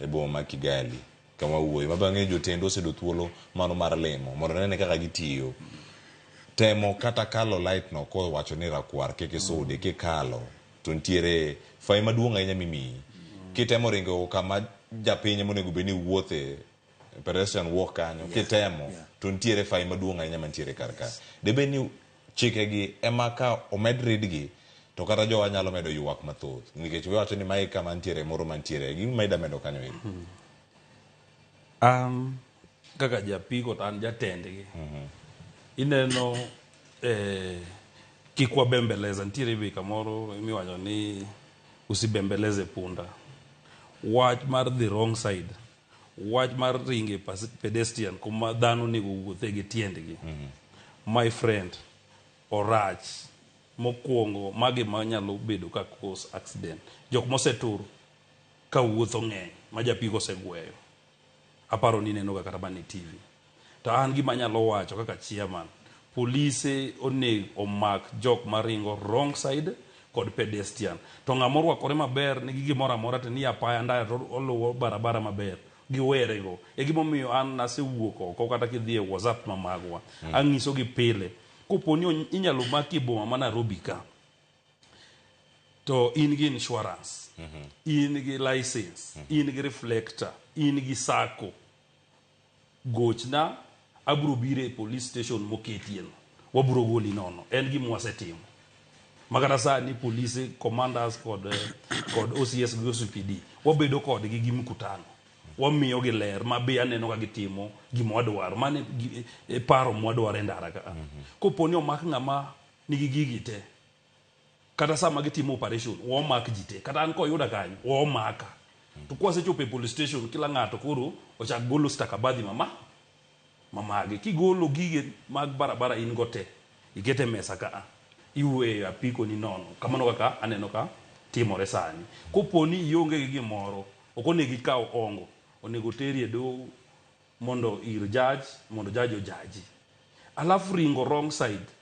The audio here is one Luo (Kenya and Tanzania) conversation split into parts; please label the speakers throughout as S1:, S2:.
S1: E boma ma Kigali kama wawuoye ma bang'e jotendwa oseyudo thuolo mano mar lemo mondo nene kaka gitiyo. Temo kata kalo light no kowacho ni rakwar kik isudi kikalo to nitiere fai maduong' ahinya mimiyi. Kitemo ringo kama japiny monego bed ni wuothe, pedestrian walk kanyo, kitemo to nitiere fai maduong' ahinya mantiere kar ka. Debed ni chikegi ema ka omed ridgi to kata jowa nyalo medo ywak mathoth nikech iwacho ni mae kama nitiere moro mantiere gima ida medo kanyo ero.
S2: An kaka japiko to an jatendgi. Ineno kik wabembeleza nitiere be kamoro miwacho ni usibembeleze punda. Wach mar the wrong side, wach mar ringe pedestrian kuma dhano onego owuothe gi tiendgi. My friend, orach. Mokwongo magi manyalo bedo ka cause accident. Jok mosetur ka wuotho ng'eny ma japiko osegweyo. Aparo ni ineno ga kata mana e TV. To an gima anyalo wacho kaka chairman, polise onego omak jok maringo wrong side kod pedestrian. To ng'ama orwakore maber nigi gimoro amora to nie apaya ndara to oluwo barabara maber, giwere go. E gimomiyo an nasewuok oko kata kidhi e WhatsApp ma magwa, ang'iso gi pile, kopo ni inyalo maki e boma ma Nairobi ka, to in gi insurance, in gi license, in gi reflector, in gi sacco, gochna, abro biro e police station moketie no, wabro goli nono. En gima wasetimo makata sani police commanders kod OCS gi OCPD wabedo kodgi gi mkutano, wamiyo gi ler ma be aneno ka gitimo gima wadwaro. Mano e paro mwadwaro e ndara ka. Kopo ni omak ng'ama nigi gigi te, kata sama gitimo operation wamak ji te, kata an koyuda kanyo wamaka. To kwasechopo e police station, kila ng'ato koro ochak golo stakabadhi mama mamage. Kigolo gige mag barabara in go te, ikete e mesa ka, iweyo apiko ni nono. Kamano kaka aneno ka timore sani. Kopo ni ionge gi gimoro, ok onego ikaw ongo, onego teri e doho mondo ir judge, mondo judge ojaji. Alafu ringo wrong side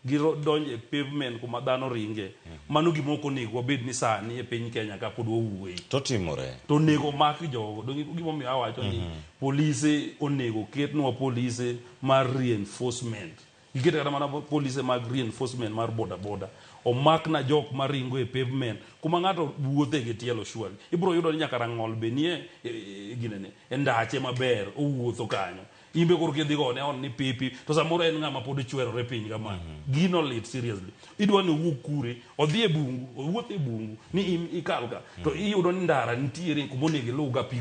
S2: gi donjo e pavement kuma dhano ringe, mano gima ok onego wabed ni sani e piny Kenya ka pod wawuoye.
S1: To timore.
S2: To onego mak jogo. Donge gimomiyo awacho ni polise onego ketnwa polise mar reinforcement, giket kata mana polise mag reinforcement mar boda boda, omak na jok maringo e pavement kuma ng'ato wuothe gi tielo. Surely ibiro yudo ni nyaka rang'ol be nie ginene e ndache maber owuotho kanyo. Imbe koro kidhi gone on ni pipi to samoro en ng'ama pod chwerore piny kama. Gino lit seriously. Idwa ni owuog kure odhi e bungu, owuoth e bungu ni ikal ka to iyudo ni ndara nitiere kuma onego iluw ga apiko.